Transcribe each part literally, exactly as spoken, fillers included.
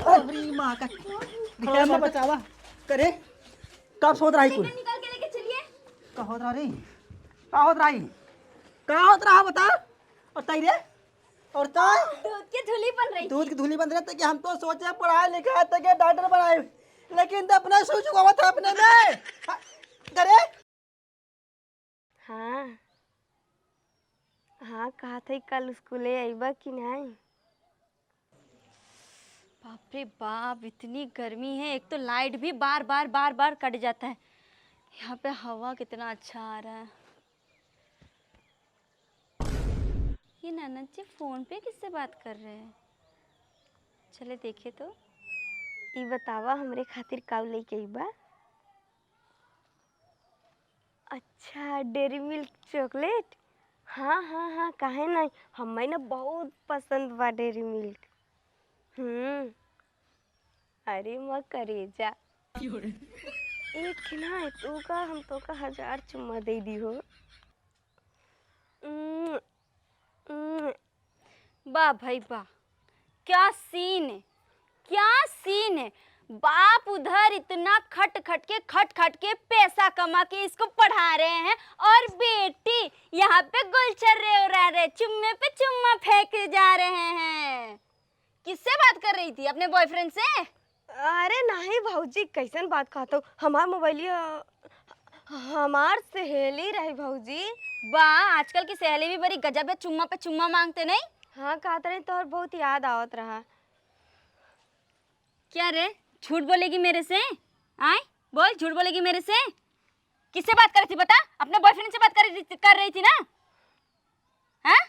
अरे माँ का, निकाल, बचावा। करे, कब सोत रही कुल? निकाल के लेके चलिए। का होत रहा रे? का होत रही? का होत रहा बता? और तई रे? और तई? दूध की धुली बन रही दूध थी। की धुली बन रही थी कि हम तो सोचे पढ़ाई लिखाई तक के डॉक्टर बनाए, लेकिन तो अपना सोच चुका था अपने में। हाँ, करे? हाँ। हाँ, कहा था कल स्कूले अइबा कि नहीं? बाप रे बाप, इतनी गर्मी है। एक तो लाइट भी बार बार बार बार कट जाता है। यहाँ पे हवा कितना अच्छा आ रहा है। ये ननद जी फोन पे किससे बात कर रहे हैं? चले देखे तो। ई बतावा, हमरे खातिर काऊ लेके अइबा? अच्छा, डेरी मिल्क चॉकलेट। हाँ हाँ हाँ, काहे नहीं, हमें ना बहुत पसंद बा डेरी मिल्क। हम्म। अरे माँ करेजा, एक ना तोका, हम तोका हजार चुम्मा दे दी हो। उम्म, उम्म। वाह भाई वाह, क्या सीन है, क्या सीन है। बाप उधर इतना खट खट के, खट खट के पैसा कमा के इसको पढ़ा रहे हैं, और बेटी यहाँ पे गुलछर्रे उड़ा रहे, चुम्मे पे चुम्मा फेंके जा रहे हैं। किससे बात कर रही थी, अपने बॉयफ्रेंड से? अरे नहीं भौजी, कैसन बात कहत हो? हमार मोबाइलिया हमार सहेली रही भौजी। वाह, आजकल की सहेली भी बड़ी गजब है, चुम्मा पे चुम्मा मांगते नहीं। हाँ, कहत रही तोहर बहुत याद आवत रहा। क्या रे, झूठ बोलेगी मेरे से? आए, बोल, झूठ बोलेगी मेरे से? किससे बात कर रही थी बता? अपने बॉयफ्रेंड से बात कर रही थी, कर रही थी ना? हाँ?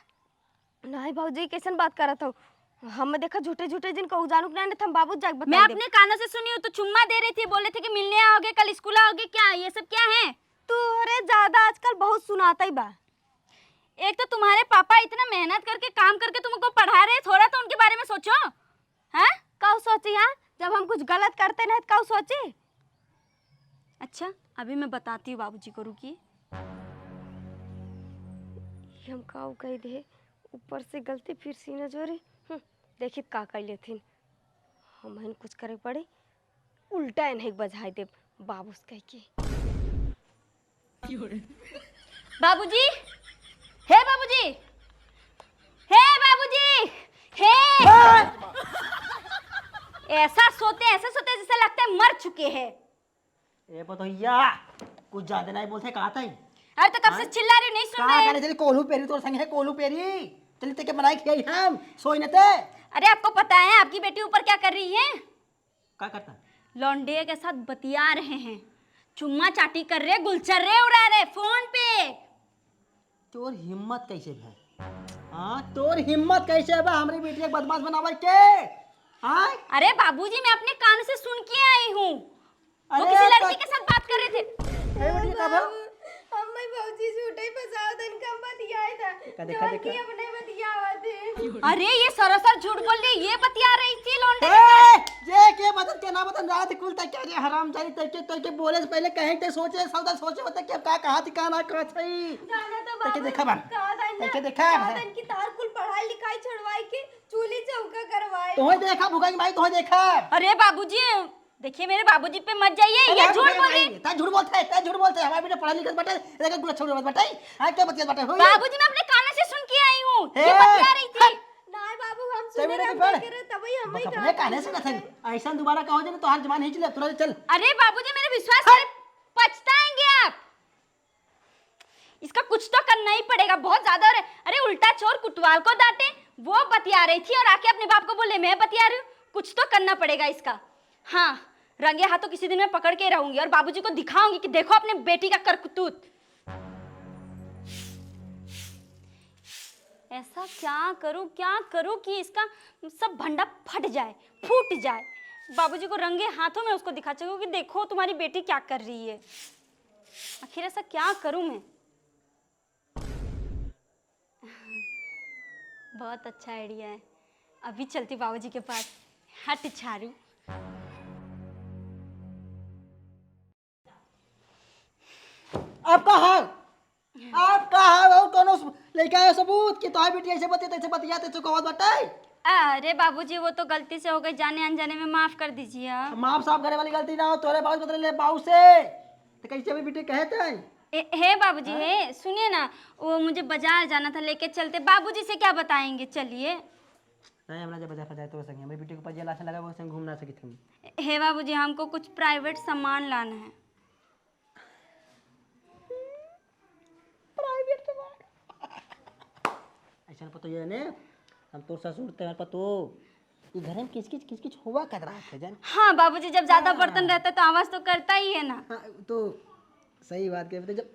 नहीं भौजी, कैसन बात करत हो? हम देखा झूठे झूठे जिन कहू जानू के नहीं, हम बाबू जाके मैं बता देब। अपने कानों से सुनी हूँ, तो चुम्मा दे रही थी, बोल रहे थे कि मिलने आओगे, कल स्कूल आओगे, क्या ये सब क्या है? तू अरे ज्यादा आजकल बहुत सुनाता ही बा। एक तो तुम्हारे पापा इतना मेहनत करके काम करके तुमको पढ़ा रहे हैं, थोड़ा तो उनके बारे में सोचो। हाँ? काऊ सोची, हाँ? जब हम कुछ गलत करते नहीं तो काऊ सोची? अच्छा, अभी मैं बताती हूँ बाबूजी को, रुकिए। ये हम काऊ कह दे, ऊपर से गलती फिर सीना जोरी। हम्म, देखित का कह लेथिन। हम हन कुछ करे पड़ी, उल्टा इन्हें बजाय देब बाबूस कह के। बाबूजी, हे बाबूजी, हे बाबूजी, हे। हाँ। ऐसा सोते, ऐसा सोते जैसे लगता है मर चुके हैं। ए बतैया, कुछ ज्यादा नहीं बोलते, कहा था ही? अरे तो कब से हाँ? चिल्ला रही हूँ, नहीं सुन कहा रहे हैं? करे चली कोल्हू पेरी तोर संग है, कोल्हू पेरी। चली तेके बनाई खियाई हम, सोई न ते। अरे आपको पता है आपकी बेटी ऊपर क्या कर रही है? का करता? लौंडे के साथ बतिया रहे हैं, चुम्मा चाटी कर रहे, गुलछर्रे उड़ा रहे फोन पे। तोर हिम्मत कैसे भय? हाँ, तोर हिम्मत कैसे बा हमरी बेटी के बदमाश बनावे के? हाँ? अरे बाबूजी, मैं अपने कान से सुन के आई हूँ। वो अरे किसी लड़की के साथ बात कर रहे थे। अरे बेटी, का भा? बाबू, हम भाई भौजी झूठे ही फंसावत, इनका हम बतियाए था। का देखा, जवन देखा? की अपने बतियावत है। अरे, ये सरासर झूठ बोल रही, ये बतिया रही थी लौंडे के साथ। ए, ये के बदन के ना बदन रात कुल तक क्या रे हरामजादी, तक के, तक के बोले से पहले कहे ते सोचे, सौदा सोचे होते कि अब का कहा थी, का ना कहा थी। जाना तो तक के बाबू, देखा बा। कहा था ना, तक के देखा कहा बा। था इनकी तार कुल पढ़ाई लिखाई छुड़वाई के चूल्ही चौका करवाए। तोहे देखा भुगई माई, तोहे देखा। अरे बाबूजी, देखिए, मेरे बाबूजी पे मत जाइए, अरे ये झूठ बोल रही। तै झूठ बोलत है, तै झूठ बोलत है। हमारे बेटा पढ़ा लिखा बाटे, लेकिन कुल छोड़ बाटे। हाँ, क्या बतिया बाटे? हुई? बाबूजी, मैं अपने कानों से सुन के आई हूँ, ये ए, बतला रही थी। हट। नाय बाबू, हम तै सुने बेटा रहबे तू पढ़। करे, तबही हम बस ही अपने कहा काने था से ना थे। ऐसा दोबारा कहो जे ना, तो हर जमान ही चले, तुरंत चल। अरे बाबूजी, मेरे विश्वास हट। करें, पछताएंगे आप। इसका कुछ तो करना ही पड़ेगा, बहुत ज्यादा हो रहा है। अरे उल्टा चोर कुटवाल को डांटे, वो बतिया रही थी और आके अपने बाप को बोले मैं बतिया रही हूँ। कुछ तो करना पड़ेगा इसका। हाँ, रंगे हाथों किसी दिन मैं पकड़ के रहूंगी और बाबूजी को दिखाऊंगी कि देखो अपने बेटी का करतूत। ऐसा क्या करूं, क्या करूं कि इसका सब भंडा फट जाए, फूट जाए। बाबूजी को रंगे हाथों में उसको दिखा सकूं कि देखो तुम्हारी बेटी क्या कर रही है। आखिर ऐसा क्या करूं मैं? बहुत अच्छा आइडिया है, अभी चलती बाबूजी के पास। हट छारू। आपका हाल, आपका हाल और कौनो ये क्या है सबूत कि तोहार बेटी ऐसे बतिया, तैसे बतिया, तैसे कहत बाटे? अरे बाबूजी, वो तो गलती से हो गई, जाने अनजाने में माफ कर दीजिए आप। माफ साफ करे वाली गलती ना हो, तोरे बाबू से बदले ले, बाबू से। तो कैसे अभी बेटी कहे थे? ए, हे बाबूजी, हाँ? हे, सुनिए ना, वो मुझे बाजार जाना था, लेके चलते। बाबूजी से क्या बताएंगे, चलिए। नहीं, हमरा जब बाजार जाए तो संगे, हमरे बेटी को पजिया लाशा लगा, वो संग घूम ना सकित हम। हे बाबूजी, हमको कुछ प्राइवेट सामान लाना है। प्राइवेट सामान। ऐसा पतो ये ने, हम तोर ससुर ते पतो, ई घर में किचकिच, किचकिच होवा कर रहा है, जान। हाँ बाबूजी, जब ज्यादा हाँ। बर्तन रहता है तो आवाज तो करता ही है ना। हाँ, तो सही बात कहे, तो जब,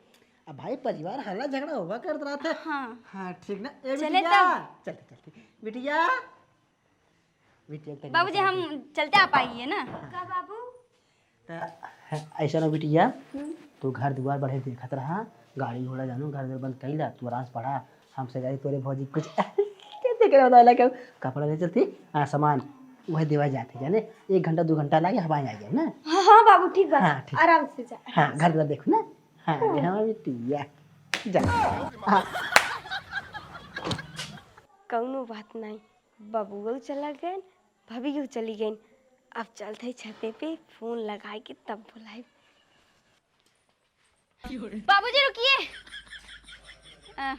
अब भाई परिवार हल्ला झगड़ा होवा कर रहा था। हाँ। हाँ, ठीक ना? ए चले बिटिया, तब। चलते, चलते। बिटिया, बिटिया के तनी बाबूजी, बता हम दे। चलते, आप आइए ना। हाँ। का बाबू? त ऐसा ना बिटिया, हम्म। तू घर दुआर बढ़े देखत रहा, गाड़ी घोड़ा जानू घर दुआर बंद कइला, तू आराम से पढ़ा, हमसे गाड़ी तोरे भौजी कुछ के देख रहा था, लगा कपड़ा ले चलती, हाँ, सामान वह देवा जाते, जाने, एक घंटा, दो घंटा लागे, हवाई आ गया ना। हाँ, हाँ बाबू, ठीक बा, हाँ, ठीक। आराम से जा। हाँ, घर दुआर देखो ना। हाँ, हाँ। हाँ, बिटिया, जा। हाँ। कौनो बात नहीं, बबुआ चला गए, भाभी यू चली गईन। अब चलत हई छते पे, फोन लगाए के तब बुलाए। बाबूजी रुकिए। अ,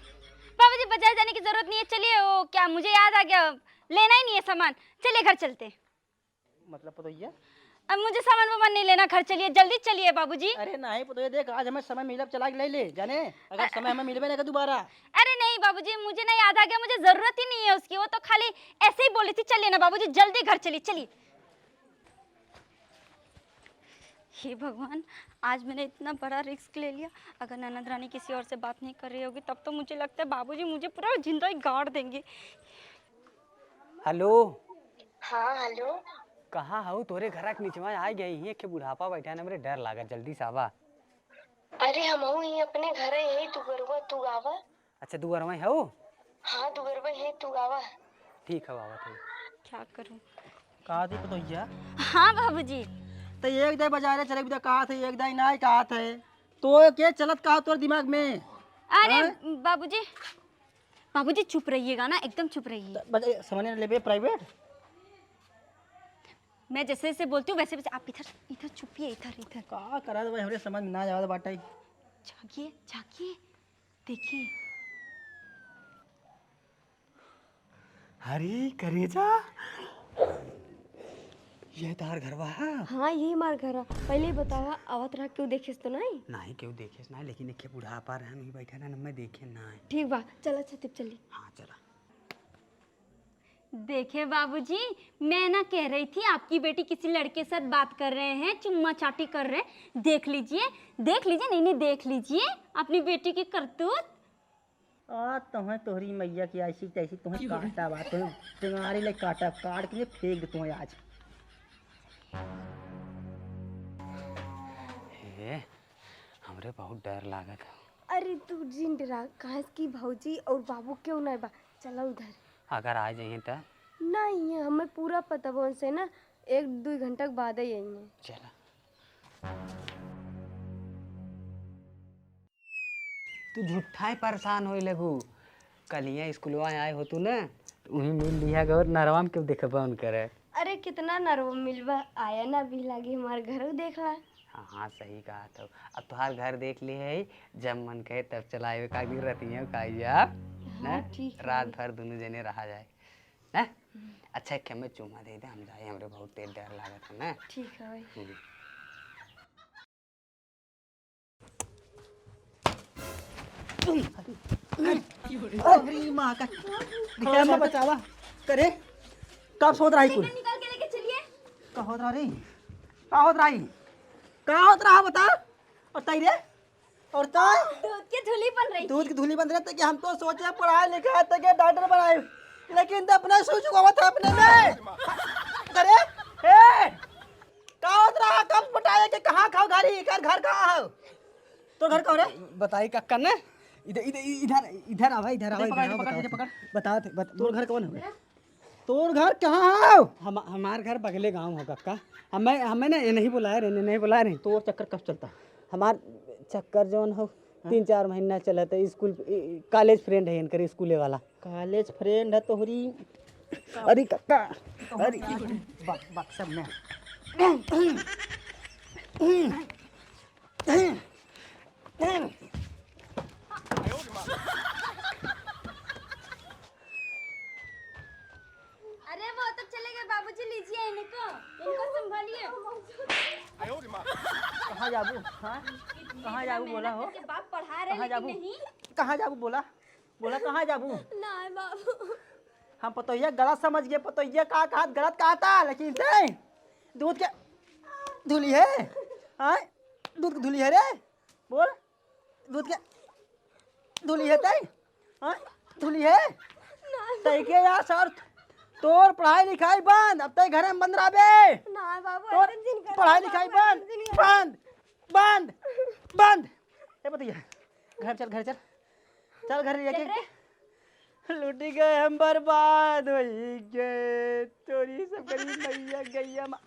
बाबूजी बाजार जाने की जरूरत नहीं है, चलिए, वो क्या मुझे याद आ गया, लेना ही नहीं है सामान, चलिए घर चलते। मतलब पतोहिया? अब मुझे सामान वामान नहीं लेना, घर चलिए, जल्दी चलिए बाबूजी। अरे नहीं पतोहिया, देख आज हमें समय मिला, चला के ले ले जाने, अगर अ- समय हमें मिलबे ना दोबारा। अरे नहीं बाबूजी, मुझे ना याद आ गया, मुझे जरूरत ही नहीं है उसकी, वो तो खाली ऐसे ही बोली थी। चलिए ना बाबूजी, जल्दी घर चलिए, चलिए। हे भगवान, आज मैंने इतना बड़ा रिस्क ले लिया। अगर ननद रानी किसी और से बात नहीं कर रही होगी तब तो मुझे लगता है बाबूजी मुझे पूरा जिंदा ही गाड़ देंगे। हेलो। हाँ हेलो। कहाँ हऊ? तोरे घरा के निचवा आ गई ही, एक बुढ़ापा बैठा है ना, हमरे डर लागत, जल्दी से आवा। अरे हमहू ही अपने घरे यही दुगरवा, तू आवा। अच्छा दुगरवा ही हऊ? हाँ दुगरवा ही, तू आवा। ठीक है, आवत है। क्या करूँ? कहा थी पतोहिया? हाँ बाबूजी। तो एक दाई बाजारे चले भी तो कहा थे, एक दाई ना कहा थे। तो के चलत कहा तोर दिमाग में? अरे हाँ? बाबूजी, बाबूजी चुप रहिएगा ना, एकदम चुप रहिए। त-, बस, ए, समझ ना लेबे प्राइवेट? मैं जैसे जैसे बोलती हूँ वैसे वैसे आप इधर, इधर छुपिए, इधर, इधर। का करा भाई, हमरे समझ में ना आवत बाटे। झाँकिए, झाँकिए, देखिए। अरे करेजा, ये तार घरवा है? हाँ, यही हमार घर है। पहले ही बतावा, आवत रहा, केहू देखेस तो नहीं? नहीं, केहू देखेस नहीं, लेकिन एक बुढ़ापा रहन, वही बैठा रहन, मैं देखे नहीं। ठीक बा, चला छते पे चली। हाँ, चला। देखे बाबूजी, मैं ना कह रही थी आपकी बेटी किसी लड़के साथ बात कर रहे हैं, चुम्मा चाटी कर रहे हैं। देख लीजिए, देख लीजिए, नहीं, नहीं, देख लीजिए अपनी बेटी की करतूत। आ, तोहें तोहरी मैया की ऐसी तैसी तोहें काटा बा, तोहें टेंगारी ले काटा, काट के फेंक दे तोहें आज। हे, हमरे बहुत डर लागत है। अरे तू जिन डरा, काहे कि भौजी और बाबू केहू नहीं बा। चला उधर। अगर आ जाइए त? नहीं, हमें पूरा पता बा उनसे ना, एक दुई घंटा के बाद ही आइए। चला। तू झूठा ही परेशान होए लगू। कलिया स्कूलवा आए हो तू ना, तो वहीं मिल लिया गौर नरवा में क्यों देखबा उनकर है। अरे कितना नरवा मिलबा, आया ना भी लागी हमार घर देखला। हाँ, हाँ, सही कहा तो। अब तुहार घर देख ले है, जब मन कहे तब चला आवे, का दिन रतिया का यार, हाँ, ना? ठीक है। रात भर दोनों जने रहा जाए, ना? हम्म। अच्छा, एक हमें चुम्मा दे दे, हम जाए, हमरे बहुत तेज डर लागत है ना। ठीक है भाई। हम्म। अरे माँ का, दिखा मत बचावा। करे, कब सोच रहा है कुल? निकाल के लेके चलिए। का होत रहा रे? का होत रहा है? का होत रहा बता? और तई रे? और तई? दूध के धूली बन रही। दूध की धूली बन रही थी कि हम तो सोचे पढ़ाए लिखाए थे कि डॉक्टर बनाए, लेकिन तो अपने सुई चुकावा था अपने में। अरे, ए, का होत रहा? कब पटाए के कहाँ खाओ गाड़ी? इकर घर कहाँ है? तो घर कहाँ रे? बताई कक्का ने? इधर, इधर, इधर, इधर आवा, इधर आवा, इधर पकड़, इधर आवा, पकड़, बताओ इधर थे। पकड़। बताओ थे, बत-, तोर घर कौन है? तोर घर कहाँ है? हम, हमार घर बगले गाँव हो कक्का। हमें, हमें ना ये नहीं बुलाए रहे, नहीं बुलाए रहे। तोर चक्कर कब चलता? हमार चक्कर जौन हो, तीन चार महीना चलत है, स्कूल, ए, कॉलेज फ्रेंड है इनकर, स्कूले वाला। कॉलेज फ्रेंड है तोहरी? अरे काका, अरे बक-, बक्सर में। अरे वो तो चले गए बाबूजी, लीजिए इनको, इनको संभालिए। कहाँ जाबू? हाँ? इतनी कहाँ जाबू मेहनत बोला हो? करके बाप पढ़ा रहे कहाँ लेकिन जाबू? नहीं। कहाँ जाबू बोला? बोला कहाँ जाबू? ना बाबू। हम पतोहिया गलत समझ गए, पतोहिया का कहत गलत कहता, लेकिन ते दूध के धुली है, हाँ? दूध के धुली है रे, बोल, दूध के धुली है तई, हाँ? धुली है? तई के यार सर, तोर पढ़ाई लिखाई बंद, अब तई घरे में बंद रहबे। ना बाबू, तोर ऐसन जिन कर पढ़ाई बाबू, लिखाई ऐसन बंद, जिन कर। बंद, बंद, बंद। ए पतोहिया, घर चल, घर चल, चल घर लेके। चल रे। लुट गए हम, बर्बाद हो गए, तोरी सब गरीब मैया गैया मा-,